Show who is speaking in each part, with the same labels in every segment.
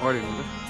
Speaker 1: अगाडि हुन्छ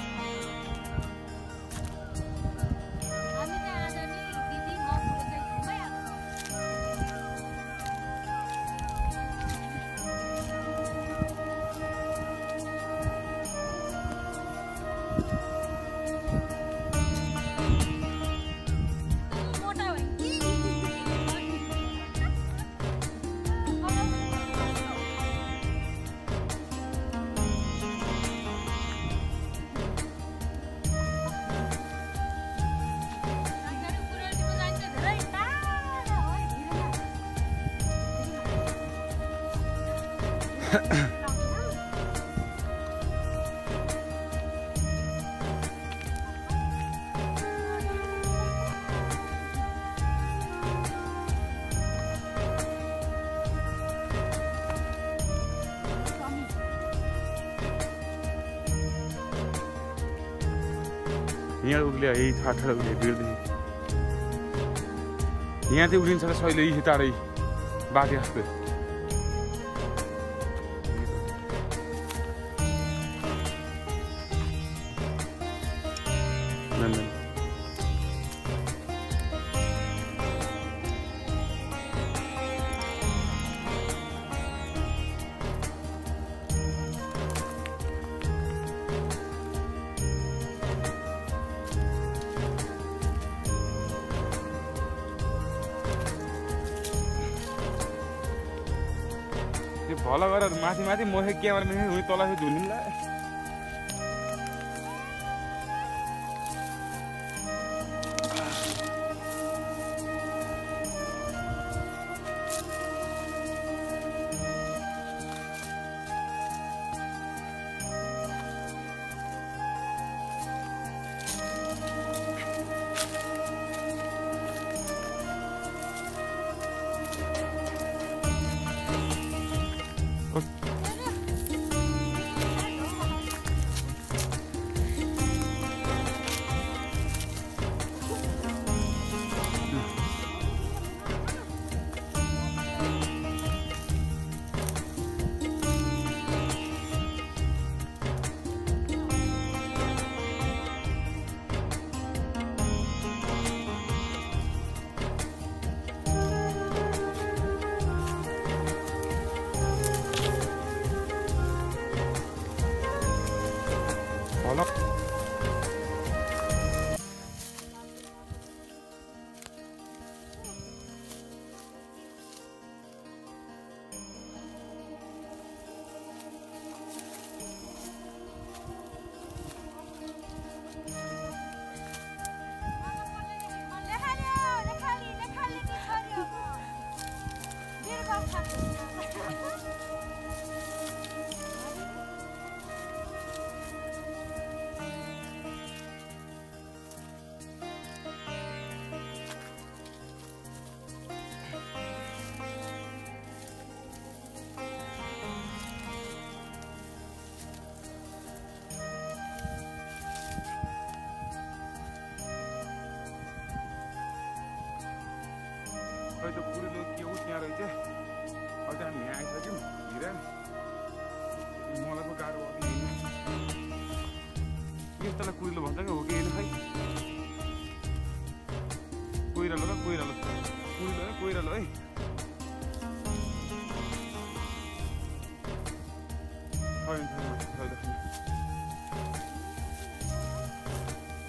Speaker 1: यहाँ उक्लियो यही ठाठा उक्लियो भिडदेखि यहाँ चाहिँ उक्लिन्छ सहिले यही टाढै बाटे जस्तो भल गरेर माथि माथि मोहे क्यामेरा हुँ तल झुलिला तो पूरे लोग के उस यहाँ रहते और जहाँ मैं आए थे क्यों हीरा मोला को गारो अभी ये तरह कोई लोग भंजा के हो गए ना भाई कोई रलो है कोई रलो है कोई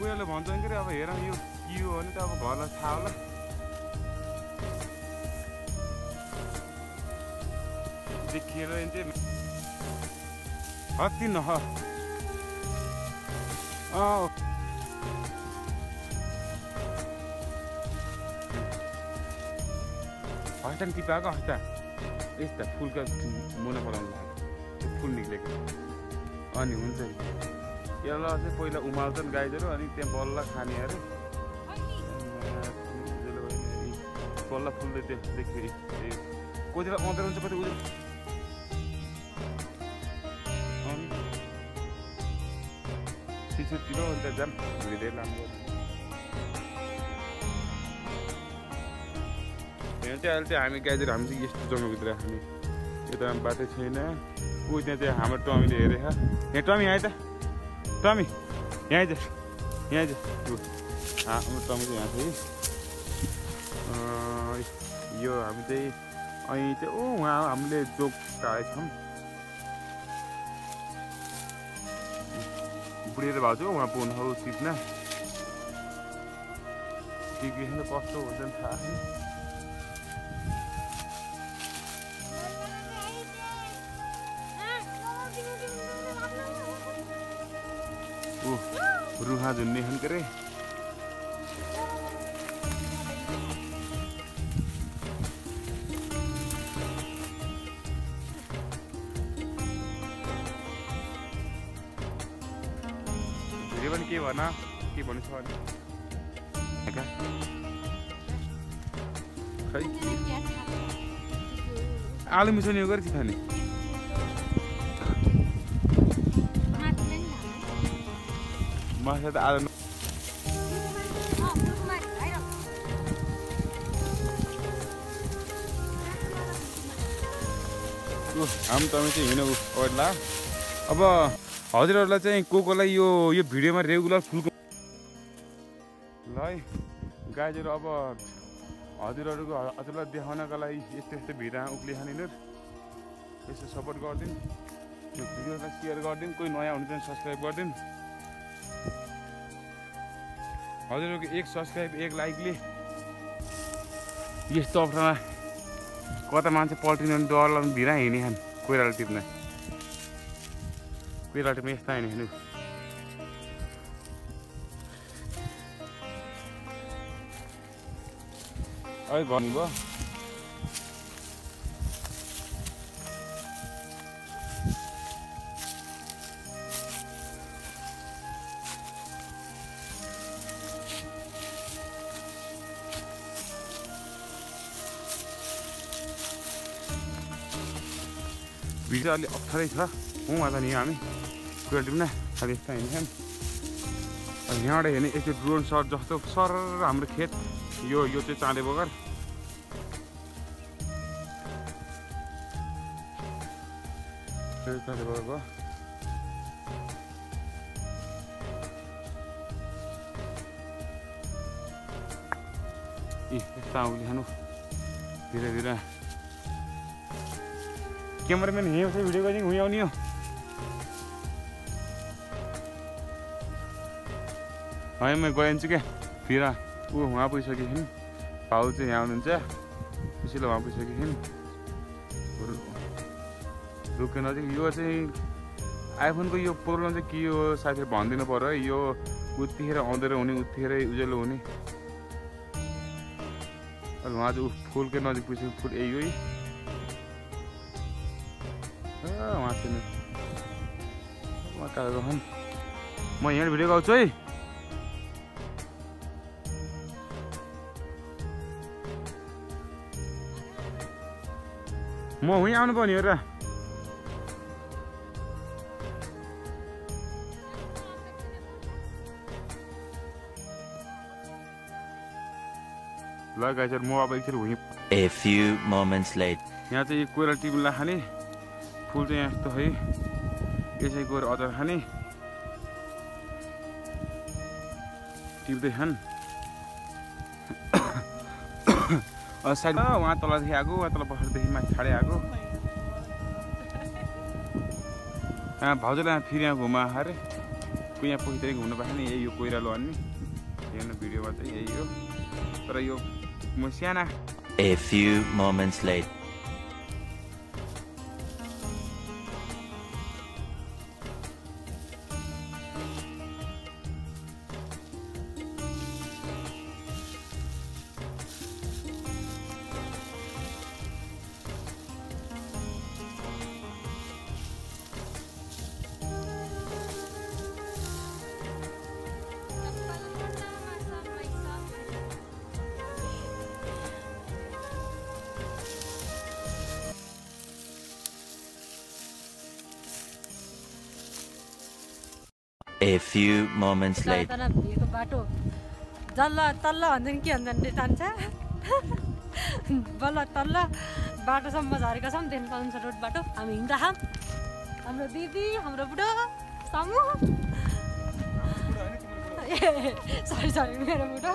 Speaker 1: रलो भंजा के अब हेरा यो हो नि त अब घरलाई थाहा होला देखिएर हत्ती न हस्तान टिपाएको हस्ता यस्ता फुलका मुना पलाउनु लाग्यो फुल निक्लेको अनि हुन्छ यसलाई चाहिँ पहिला उमाल्छन् गाईहरू अनि त्यहाँ बल्ल खाने अरे बल्ल फुल्दै देख्दाखेरि कति बेला अँधेर हुन्छ कति उयो चिसोतिर अन्त जाम धुँदै राम्रो यहाँ चाहिँ अहिले चाहिँ हामी गाईहरू हामी चाहिँ यस्तो जग्गाभित्र हामी यो त बाटो छैन ऊ त्यहाँ चाहिँ हाम्रो टमीले हेरेको यहाँ टमी आयो त टमी यहाँ आइज यहाँ आइज हाम्रो टमी चाहिँ यहाँ छ है यो हामी चाहिँ અહીં चाहिँ उहाँ हामीले जोक आएछौँ बुढेर भएको छ उहाँ पुग्नु हो सिटमा के कस्तो हुन्छ नि थाहा छैन रुहा झुन्ने खान करे धेरै पनि के भन के भन्नु छ भने खै आलु मिसाउने यो गरेछ खाने माछा त आलु हामी तपाईँ चाहिँ हिँड्नु पर्ला अब हजुरहरूलाई चाहिँ कोलाई यो भिडियोमा रेगुलर फुलको ल है गाईहरू अब हजुरहरूलाई देखाउनका लागि यस्तो यस्तो भिडियो उक्लिहाल्नु यसो सपोर्ट गरिदिनु यो भिडियोलाई सेयर गरिदिनु कोही नयाँ हुनुहुन्छ भने सब्सक्राइब गरिदिनु हजुरहरूको एक सब्सक्राइब एक लाइकले यस्तो अप्ठ्यारोमा कता मान्छे पल्टिनु भने डर लाग्नु भिरा हिँड्ने खान कोइरालो टिप्न कोइरालो टिप्न यस्तो हिँड्ने खानु अहिले भन्नुभयो भिडियो अलि अप्ठ्यारै छ उहाँ त नि हामी कोइरालो टिप्न खालि यस्तो हिँड्छौँ यहाँबाट हेर्ने यस्तो ड्रोन सट जस्तो सर हाम्रो खेत यो चाहिँ चाँडे बगर चाँडे बगर भयो यस्तो आउली खानु धीरे धीरे क्यामेराम्यान हिँड्यो चाहिँ भिडियो गर्दै हुँ आउने हो है म गइन्छु क्या फेरि वहाँ पुगिसकेदेखि भाउ चाहिँ यहाँ हुनुहुन्छ त्यसैले वहाँ पुगिसकेदेखि रुके नजिक यो चाहिँ आइफोनको यो प्रब्लम चाहिँ के हो साथीहरू भनिदिनु पर्यो है यो उतिखेर आउँदै हुने उतिखेर उज्यालो हुने वहाँ चाहिँ फुलकै नजिक पुगिसक्यो फुल यही हो वहाँ चाहिँ म यहाँ भिडियो गाउँछु है म हुँ आउनु पर्ने हो र ल गाइजहरु म अब एकछिन हुँ
Speaker 2: A few moments later
Speaker 1: यहाँ चाहिँ कोइरालो टिप्ला खाने फुल चाहिँ यस्तो है यसै गएर अचार खाने टिप्दै खान साइड वहाँ तलदेखि आएको वहाँ तल बसेदेखि माथि छाडे आएको भाउजूलाई फेरि यहाँ घुमा अरे कोही यहाँ पोखरी घुम्नु पाएन नि यही यो कोइरालो अन्ने हेर्नु भिडियोमा चाहिँ यही हो तर यो म साना
Speaker 2: A few moments later A few moments later
Speaker 3: बाटो जल्ल तल्ल भन्छन् के भन्छन् रे तान्छ बल्ल तल्ल बाटोसम्म झरेका छौँ देन पाउँछ रोड बाटो हामी हिँड्दा हाम्रो दिदी हाम्रो बुढो सामु सरी मेरो बुढो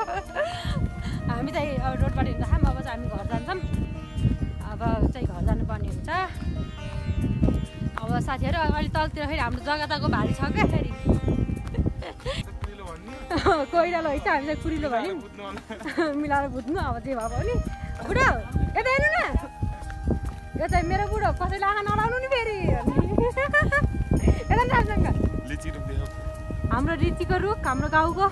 Speaker 3: हामी चाहिँ अब रोडबाट हिँड्दा अब चाहिँ हामी घर जान्छौँ अब चाहिँ घर जानुपर्ने हुन्छ अब साथीहरू अहिले तलतिर फेरि हाम्रो जग्गाको भारी छ क्या फेरि कोइरालो है त हामी चाहिँ कुरिलो भन्यौँ मिलाएर बुझ्नु अब जे भए पनि बुढो यता हेर्नु न यो चाहिँ मेरो बुढो कसैले आँखा नलाउनु नि फेरि यता हाम्रो रिचीको रुख हाम्रो गाउँको